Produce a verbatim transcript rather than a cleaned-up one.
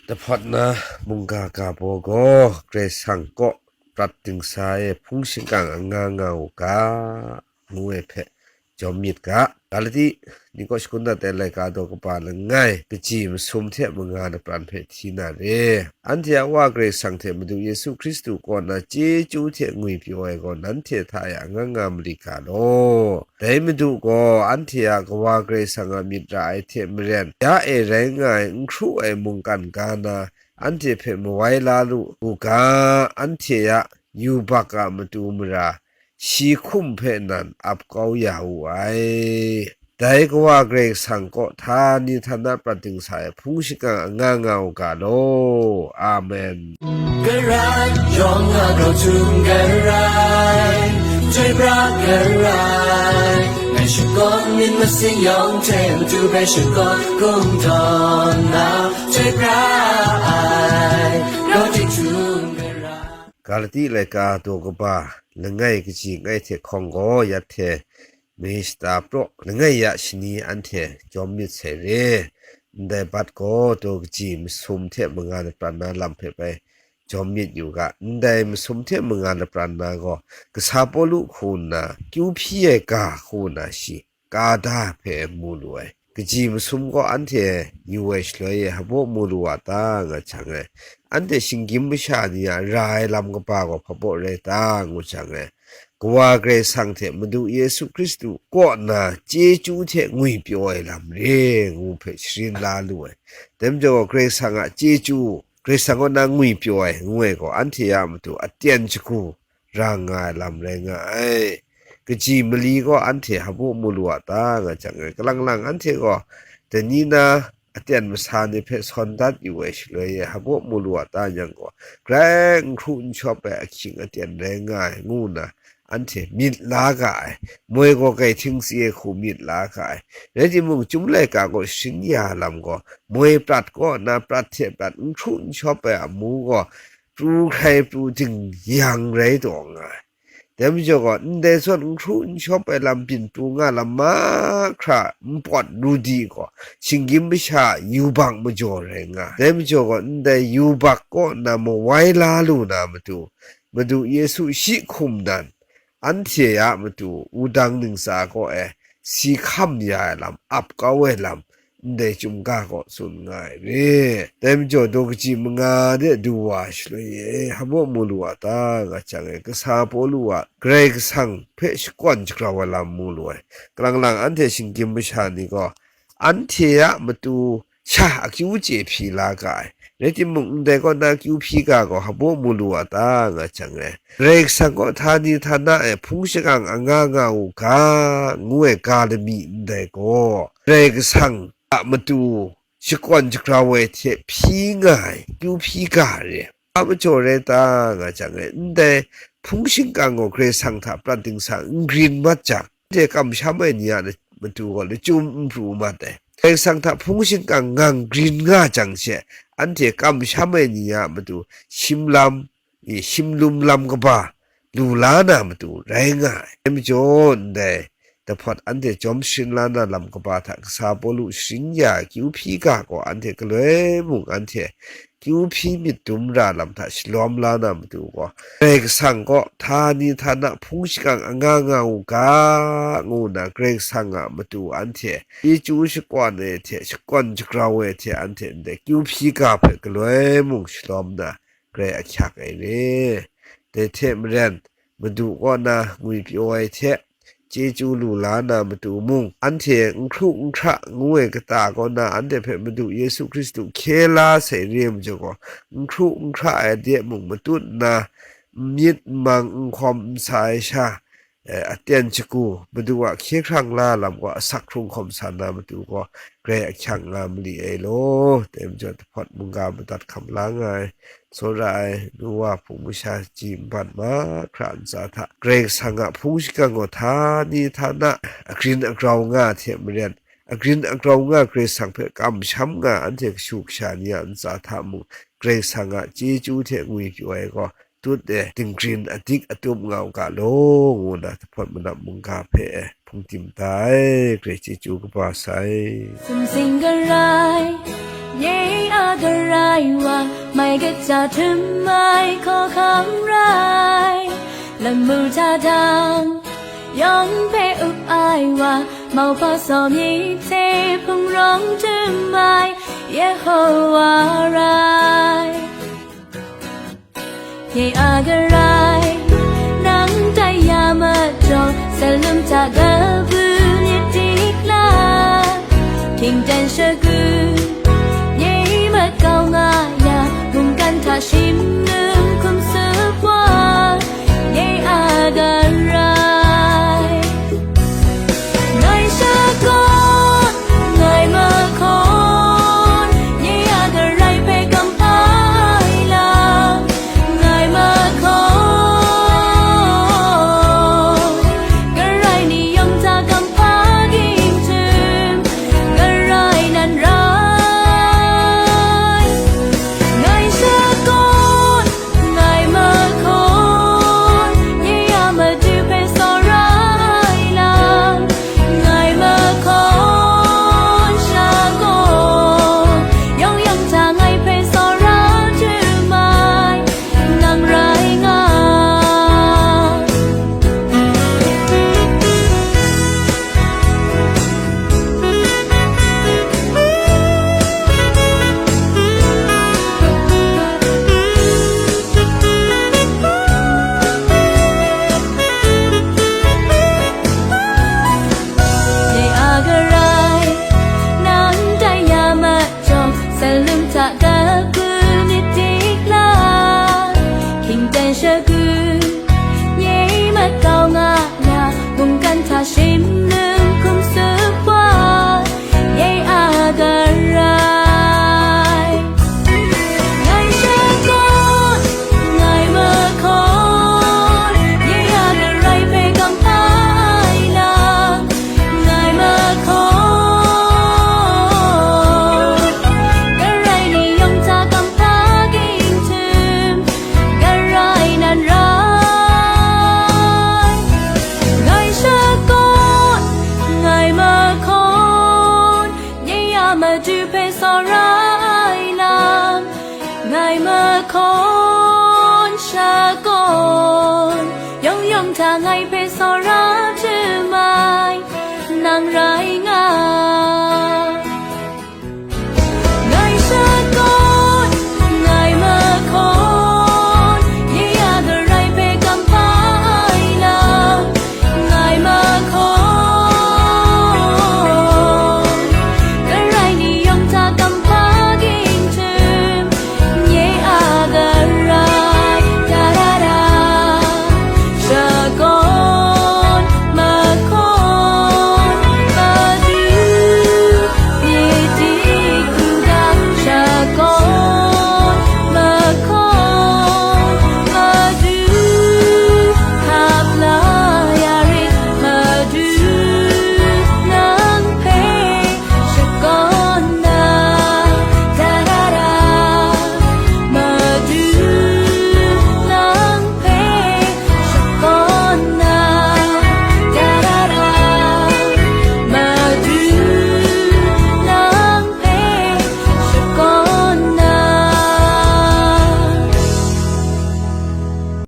Dahpawt na mungga ga baw gaw Karai Kasang kaw prat dingsa e hpung shingkang anga nga u ga, ngu ai hpe jawm myit ga. Galati ni kaw shagun dat ai laika daw kaba langai, kaji masum hte manga lapran hpe hti na re. Anhte a Wa Karai Kasang hte Madu Yesu Hkristu kaw na chyeju hte ngwipyaw ai gaw nanhte hta e anga nga mali ga law. Dai Madu gaw anhte a Kawa Karai Kasang a myit ra ai hte maren, ya e rai nga ai n hkru ai mungkan ga na, anhte hpe mawai la lu u ga, anhte a yubak a matu mara, shi hkum hpe nan ap kau ya wu ai. Dai Kawa Karai Kasang kaw htani htana prat dingsa ai hpung shingkang anga nga u ga law. Amen. Karai, yawng a grau htum karai, chyoi pra karai, ngai shakawn myit masin yawng hte matu hpe shakawn kungdawn na, chyoi pra ai, grau ting htum karai. Galati laika daw kaba langai kaji langai hte hkawng gaw, ya hte, mi shata praw langai ya shani anhte jawm myit sai re. Ndai bat gaw daw kaji masum hte manga lapran na lam hpe bai jawm myit yu ga, ndai masum hte manga lapran na gaw, kasa Pawlu hku nna kyu hpyi ai ga hku nna shi, ka da hpe mu lu ai. Kaji masum gaw anhte yu ai shaloi e hpabaw mu lu wa ta, nga jang e, anhte shinggyim masha ni a ra ai lam kaba gaw hpabaw rai ta, ngu jang e, Kawa Karai Kasang hte Madu Yesu Hkristu kaw na chyeju hte ngwipyaw ai lam re, ngu hpe sharin la lu ai. Dai majaw gaw, Karai Kasang a chyeju, Karai Kasang kaw na ngwipyaw ai, ngu ai gaw, anhte a matu aten shagu ra nga ai lam rai nga ai. Kaji mali gaw anhte hpabaw mu lu wa ta, nga jang e, kalang lang anhte gaw dai ni na aten masa ni hpe sawn dat yu ai shaloi e hpabaw mu lu wa ta yang gaw, grai n hkru n shawp ai ahkying aten rai nga ai, ngu nna anhte myit la ga ai. Moi gaw kai htingsi ai hku myit la ga ai. Rai timung, chyum laika gaw sharin ya lam gaw, moi prat kaw na prat hte prat n hkru n shawp ai amu gaw, pru hkrai pru dingyang rai taw nga ai. Dai majaw gaw, ndai zawn n hkru n shawp ai lam byin pru nga lam mahkra npawt ru di gaw, shinggyim masha yubak majaw rai nga ai. Dai majaw gaw, ndai yubak kaw na mawai la lu na matu, Madu Yesu shi hkum nan, anhte a matu wudang ntsa kaw e si hkam ya ai lam, ap kau ai lam, ndai chyum ga gaw tsun nga ai re. Dai majaw, daw kaji manga de du wa shaloi e hpabaw mu lu wa ta, nga jang e, kasa Pawlu a Karai Kasang hpe shakawn shagrau ai lam mu lu ai. Kalang lang anhte shinggyim masha ni gaw, anhte a matu sha akyu chye hpyi la ga ai. Rai timung, ndai kaw na kyu hpyi ga gaw hpabaw mu lu wa ta, nga jang e, Karai Kasang kaw htani htana e hpung shingkang anga nga u ga, ngu ai ga lami ndai gaw, Karai Kasang a matu shakawn shagrau ai hte hpyi nga ai kyu hpyi ga re. A majaw rai ta, nga jang e, ndai hpung shingkang gaw Karai Kasang hta prat dingsa n grin mat jang, anhte kamsham ai ni a matu gaw lachyum n pru mat ai. Karai Kasang hta hpung shingkang ngang grin nga jang she, anhte kamsham ai ni a matu shim lam, i, shim lum lam kaba lu la na matu rai nga ai. Dai majaw, ndai dahpawt anhte jawm sharin la na lam kaba hta kasa Pawlu sharin ya ai kyu hpyi ga gaw, anhte galoi mung anhte kyu hpyi myit dum ra lam hta shalawm la na matu gaw, Karai Kasang kaw htani htana hpung shingkang anga nga u ga, ngu nna Karai Kasang a matu anhte chyeju shakawn ai hte shakawn shagrau ai hte anhte ndai kyu hpyi ga hpe galoi mung shalawm na, grai ahkyak ai re. Dai hte maren, Madu kaw na ngwipyaw ai hte chyeju lu la na matu mung, anhte n hkru n hkra ngu ai kata kaw na anhte hpe Madu Yesu Hkristu hkye la sai re ai majaw gaw, n hkru n hkra ai de mung matut nna, n myit n mang, n hkawm n sa ai sha, eh, aten shagu, Madu a hkye hkrang la lam gaw asak hkrung hkawm sa na matu gaw, grai ahkyak nga mali ai law. Dai majaw, dahpawt mungga madat hkam la nga ai, tsawra ai, nu wa hpung masha ji nban mahkra ntsa hta, Karai Kasang a hpung shingkang gaw htani htana agrin agrau nga hte maren, agrin agrau nga Karai Kasang hpe kamsham nga anhte kashu kasha ni a ntsa hta mung, Karai Kasang a chyeju hte ngwipyaw ai gaw, tut e, dinggrin adik atup nga u ga law, ngu nna dahpawt manam mungga hpe hpungdim da ai. Grai chyeju kaba sai. Sumsing garai, ye a garai, Mai kaja htum ai hkawhkam rai, lamu hta dang, yawng hpe up ai wa, mauhpa sawmyit hte hpung rawng htum ai Yehowa rai. Nye a gara